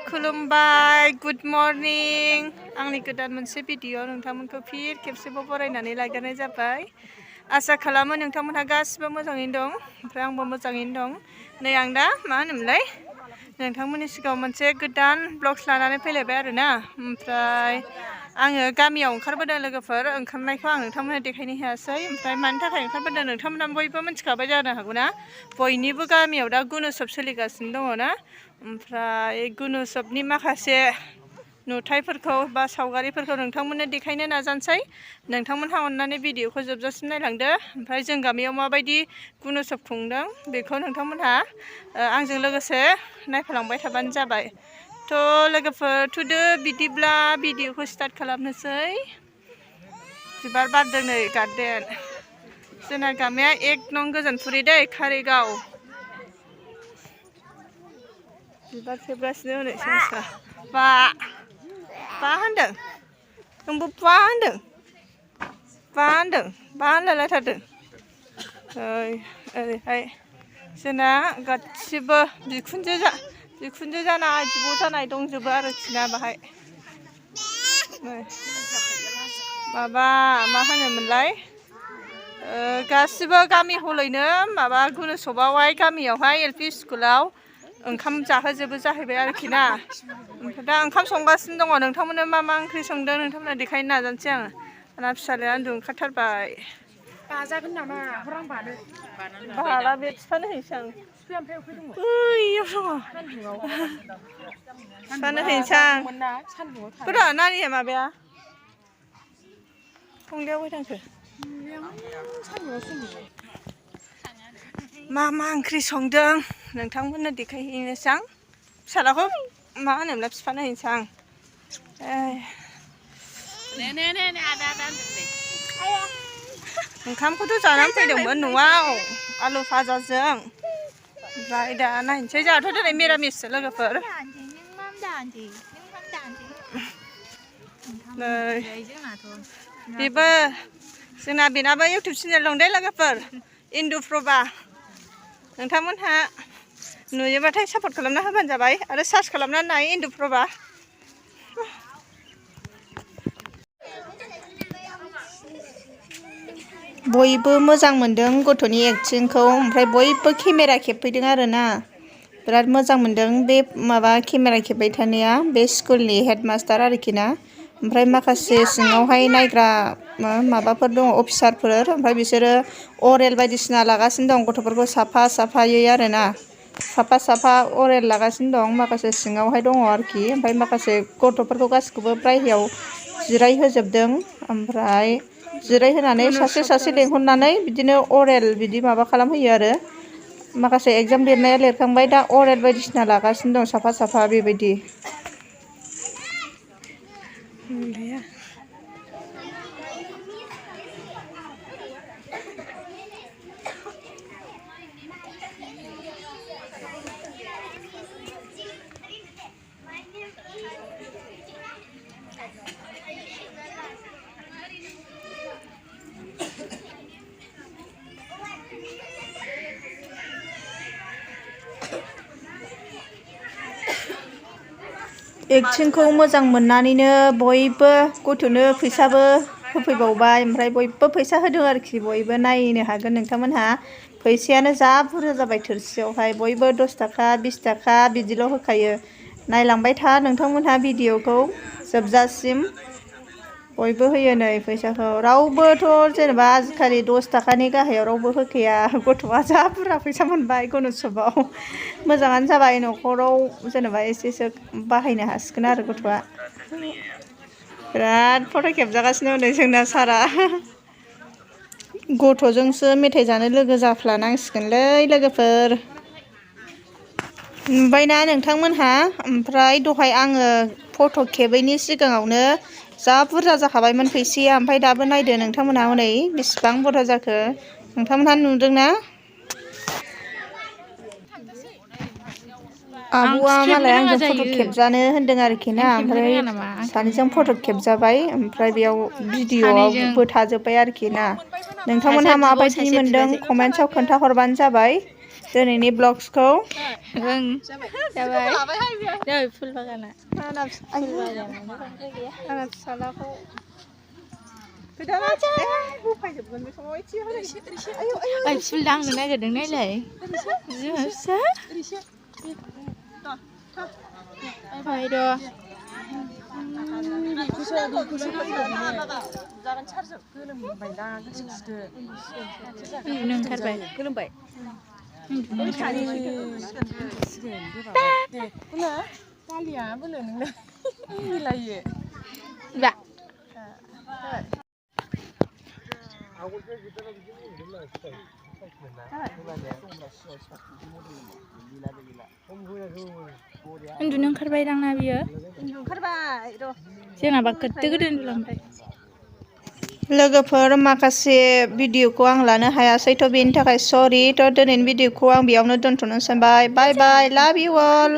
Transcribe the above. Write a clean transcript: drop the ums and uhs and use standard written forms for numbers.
खुलुमबाय good morning आंनि गोदान मोनसे भिडिअ नोंथांमोनखौ फिर खेबसेबाव बरायनानै लाग्रोनाय जाबाय आसा खालामो नोंथांमोनहा गासिबो मोजाङैनो दं ओमफ्राय आंबो मोजाङैनो दं नै आं दा मा होनोमोनलाय नोंथांमोननि सिगाङाव मोनसे गोदान ब्लग्स लानानै फैलायबाय आरोना ओमफ्राय आङो गामियाव ओंखारबोदों लोगोफोर ओंखारनायखौ आं नोंथांमोननो देखायनो हायासै ओमफ्राय मानि थाखाय ओंखारबोदों नोंथांमोना बयबो मिथिखाबाय जानो हागौ ना बयनिबो गामियाव दा गुन'त्सव सोलिगासिनो दङ ना ओमफ्राय गुन'त्सवनि माखासे नुथायफोरखौ बा सावगारिफोरखौ नोंथांमोननो देखायनो नाजानोसै नोंथांमोनहा अननानै भिडिअखौ जोबजासिम नायलांदो ओमफ्राय जों गामियाव माबायदि गुन'त्सव खुंदों बेखौ नोंथांमोनहा आंजों लोगोसे नायफालांबाय थाबानो जाबाय थ' लोगोफोर थुदो बिदिब्ला भिडिअखौ स्टार्ट खालामनोसै बिबार बारदों नै गार्डेन जोंना गामिया 1 नं गोजोनफुरि दै कारिगाव बिबार खेबगासिनो हनै सानसेया बा होनदों नोंबो बा होनलायलायथारदों ओरैहाय जोंना गासिबो बिखुनजो जानाय बिब' जानाय दंजोबो आरोखि ना बाहाय माबा मा होनोमोनलाय गासिबो गामि हलैनो माबा गुन'त्सवआवहाय गामियावहाय LP स्कुलाव ओंखाम जाहोजोबो जाहैबाय आरोखि ना ओमफ्राय दा ओंखाम संगासिनो दङ नोंथांमोननो मा ओंख्रि संदों नोंथांमोननो देखायनो नाजानोसै आङो आंना फिसालाया उन्दु ओंखारथारबाय बाजागोन नामा हरां बाला बे बिफानो हैनोसै आं बैयाव दङ बिफानो हैनोसै आं बोरा नानिया माबाया फंलिया बहाय थांखो मा ओंख्रि संदों नोंथांमोननो देखायहैनोसै आं फिसालाखौ मा होनोमोनलाय बिफानो हैनोसै आं ओंखामखौथ' जानानै फैदोंमोन न'आव आलु भाजाजों ओमफ्राय दा नायनोसै जोंहाथ' दिनै मिरामिससो लोगोफोर बेबो जोंना बेनाबो इउटुब चेनेल दं दे लोगोफोर इन्दुप्रभा नोंथांमोनहा नुयोबाथाय सापर्ट खालामना होबानो जाबाय आरो सार्च खालामनानै नाय इन्दुप्रभा बयबो मोजां मोनदों गथ'नि एक्टिंखौ ओमफ्राय बयबो केमेरा खेबफैदों आरोना बिराद मोजां मोनदों बे माबा केमेरा खेबबाय थानाया बे स्कुलनि हेडमास्टार आरोखि ना ओमफ्राय माखासे सिङावहाय नायग्रा माबाफोर दङ अफिसारफोर ओमफ्राय बिसोरो अरेल बायदिसिना लागासिनो दं गथ'फोरखौ साफायै आरोना साफा अरेल लागासिनो दं माखासे सिङावहाय दङ आरोखि ओमफ्राय माखासे गथ'फोरखौ गासिखौबो बायहेरायाव जिरायहोजोबदों ओमफ्राय जिरायहोनानै सासे लेंहरनानै बिदिनो अरेल बिदि माबा खालामहोयो आरो माखासे एगजाम लिरनाया लिरखांबाय दा अरेल बायदिसिना लागासिनो दं साफा बेबायदि एक्टिंखौ मोजां मोननानैनो बयबो गथ'नो फैसाबो होफैबावबाय ओमफ्राय बयबो फैसा होदों आरोखि बयबो नायनो हागोन नोंथांमोनहा फैसायानो जा बुरजा जाबाय थोरसियावहाय बयबो 10 थाखा 20 थाखा बिदिल' होखायो नायलांबाय था नोंथांमोनहा भिडिअखौ जोबजासिम बयबो होयो नै फैसाखौ रावबोथ' जेनेबा आजिखालि 10 थाखानि गाहायाव रावबो होखाया गथ'आ जा बुरजा फैसा मोनबाय गुन'त्सवआव मोजाङानो जाबाय न'खराव जेनेबा एसेसो बाहायनो हासिगोन आरो गथ'आ बिराद फट' खेबजागासिनो नै जोंना सारा गथ'जोंसो मेथाइ जानो लोगो जाफ्लानांसिगोनलै लोगोफोर नुबायना नोंथांमोनहा ओमफ्राय दहाय आङो फट' खेबैनि सिगाङावनो जा बुरजा जाखाबायमोन फैसाया ओमफ्राय दाबो नायदो नोंथांमोनहा हनै बेसेबां बुरजा जाखो नोंथांमोनहा नुदोंना आब'आ मालाय आंजों फट' खेबजानो होनदों आरोखि ना ओमफ्राय सानैजों फट' खेबजाबाय ओमफ्राय बेयाव भिडिअ'आवबो थाजोब्बाय आरोखि ना नोंथांमोनहा माबायदि मोनदों कमेन्ट्सआव खोन्थाहरबानो जाबाय दिनैनि ब्लग्सखौ ओं जाबाय नै फुल बागाना फुल बागानानो बांद्राय गैया आंना फिसालाखौ होफायजोबगोन बे समाव ओइ फुल दांनो नागिरदों नायलाय जोंहा फिसा ओमफ्राय र' उन्दुनो ओंखारबाय गोलोमबाय उन्दुनो ओंखारबाय दालिया बोलो नोंना मिलायो बा उन्दुनो ओंखारबाय दांना बियो ओंखारबाय र' जोंनाबा गोदो गोदो उन्दुलांबाय लोगोफोर माखासे भिडिअखौ आं लानो हायासै थ' बेनि थाखाय सरि थ' दिनैनि भिडिअखौ आं बेयावनो दोनथ'नो सानबाय बाय बाय लाभ इउ अल